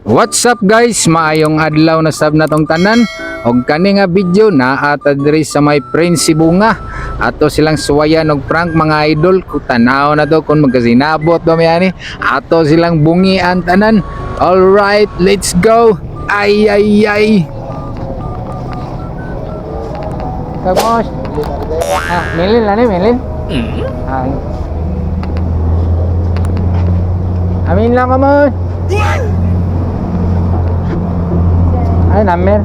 What's up, guys? Maayong adlaw na sab natong tanan. Og kani nga video naa ta diri sa may Prince Bunga. Ato silang suwayan og prank, mga idol. Kung tanaw na to kung magkasinabot ba may ani. Ato silang bungian tanan. All right, let's go. Ay ay ay. Tapos, ah, milin lang ni, milin. Ah. Amin lang ka mo. Ay, number.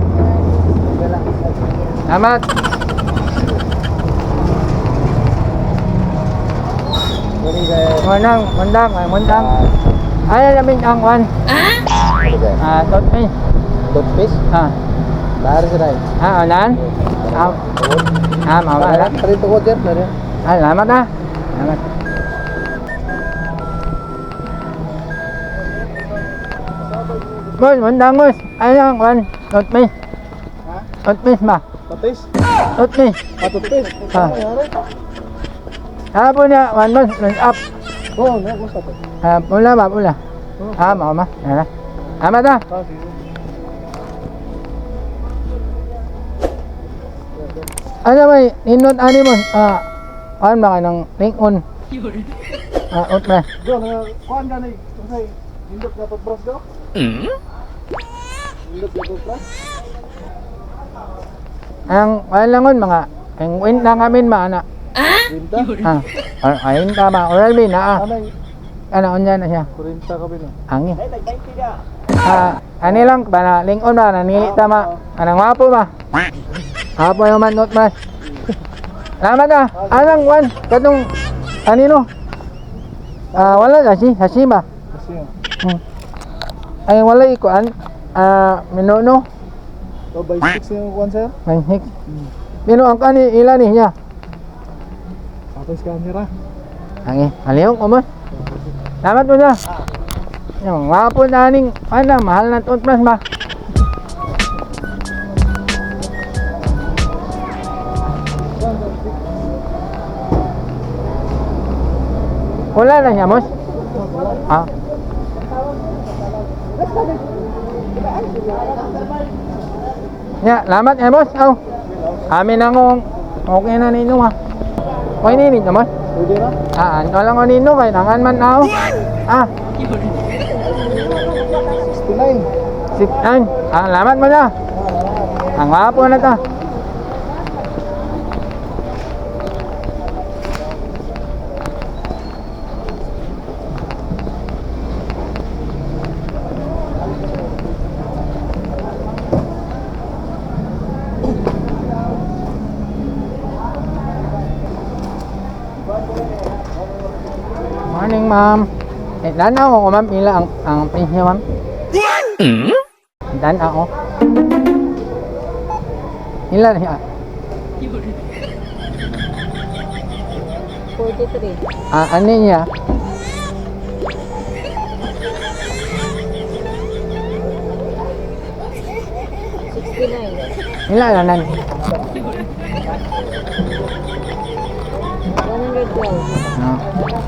Salamat. Mundang, mundang, ay mundang. Ay, alamin ang one. Ah, toothpaste. Toothpaste? Ah, Dari sir ay. Ah, unan? Ah, ah, mawala. Dari tukod sir, dari. Ah, salamat ah. Salamat. Boss, mundang, boss. Ay, ang one. Toothpaste. Ha? Toothpaste ba? Patis? Toothpaste. Ah, toothpaste. Ah. Hapon na, one month, one up. Oo, na, gusto to. Ah, pula ba, pula? Ah, mao ma. Nara. Tama ta. Ah, sige. Ano may ninot ani mo? Ah, ano ba ka ng lingon? Ah, ut na. Go, na, kuhan ka na eh. Kasi, hindot na toothbrush go? Hindot na toothbrush? Ang ano lang mga ang win na kami ma ana. Kwinta? Ah, ayun ta ba? Oral B na ah. Anay, Ano unya na siya? 40 ka bin. Angin. Ah, ani lang ba na lingon ba nanili ta ma. Anang wapo ba? Hapo yung man not mas. Salamat ah. Anang wan katong anino? Ah, wala na si Hashima. Kasi yun. Ay, wala ikuan. Ah, minuno. So, by 6 yung kuhan sir? May hik. Mino ang kani ila ni niya. Tapos camera. Angi, aliyong umos. Salamat po na. Yung wapo na aning, ano, mahal na toothbrush ba? Wala na niya, boss? Ah. Ya, salamat eh, boss. Aw. Amin akong okay na ninyo ha. Okay ninyo, boss? Pwede na? Ah, ano lang ko nino kay nangan man ako. Ah, 69. 6-9. Ah, salamat mo na. Ang wapo na to. Morning, ma'am. Eh, dan ako ko, ma'am. Ila ang presyo, ma'am. Dan ako. Ila na siya. 43. Ah, ano niya? 69. Ila na nan. 112. Ah,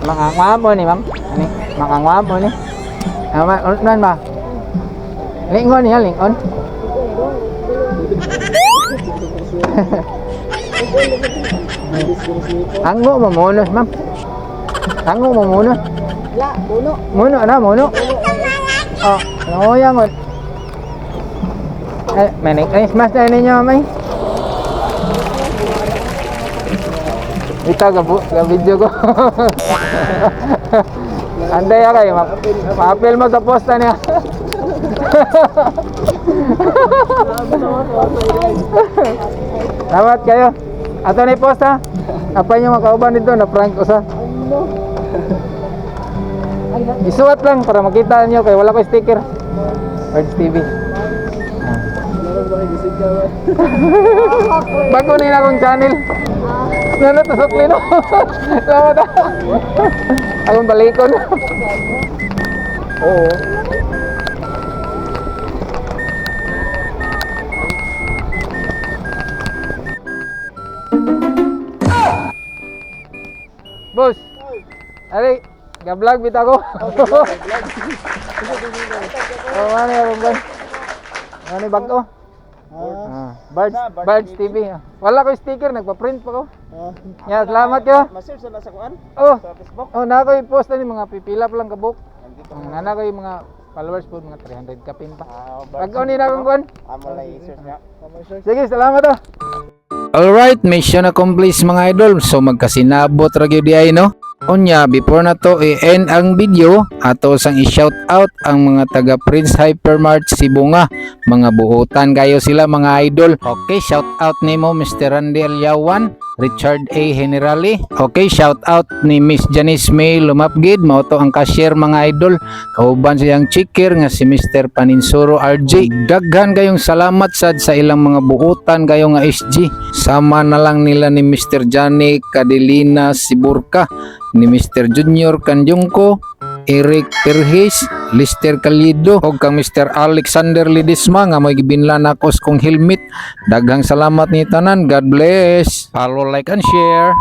makangwapo ni, ma'am. Ani, makangwapo ni. Ah, ma, unan ba? Lingon niya, lingon. Anggo mo munos, ma'am. Anggo mo munos. La, puno. Muno na, muno. Oh, ano yan? Eh, Merry Christmas na ninyo, may. Ito, gabu, video ko. Anday kayo, ma-appeal mo sa posta niya. Salamat kayo. Ato na posta. Apa niyo makauban dito na prank usa. Isuwat lang para makita niyo kay wala ko sticker. Birds TV. Meron ba kayo gising ka ba? Bago na akong channel. Nano tusok lino. Salamat ah. Akong balikon. Oo. Boss. Ari, ga-vlog bita ko. Oh, ano yung kuan? Ano yung bago? Ah, Birds, Birds TV. Wala ko sticker, nagpa-print pa ko. Ah. Ya, salamat kayo. Ma-search na sa kuan Oh, sa Facebook. oh, na ko i-post na ni mga pipila pa lang kabuk. Ang nana ko yung mga followers po, mga 300 kapin pa. Ah, Pag ni na akong kuan. Amo lang i-search na. Amo i-search. Sige, salamat oh. Alright, mission accomplished, mga idol. So magkasinabot ra gyud ay, no. Unya, before na to i-end ang video, ato sang i-shout out ang mga taga Prince Hypermart Sibonga. Mga buotan kayo sila, mga idol. Okay, shout out nimo Mr. Randy Alyawan, Richard A. Generali. Okay, shout out ni Miss Janice May Lumapgid, mao to ang cashier, mga idol. Kauban siyang chicker nga si Mr. Paninsuro RJ. Daghan kayong salamat sad sa ilang mga buotan kayo nga SG. Sama na lang nila ni Mr. Johnny Cadelina Siburka, ni Mr. Junior Kandyungko, Eric Perhis, Lister Calido, ug kang Mr. Alexander Lidisma nga may gibinlan ako kong helmet. Daghang salamat ni tanan. God bless. Follow, like and share.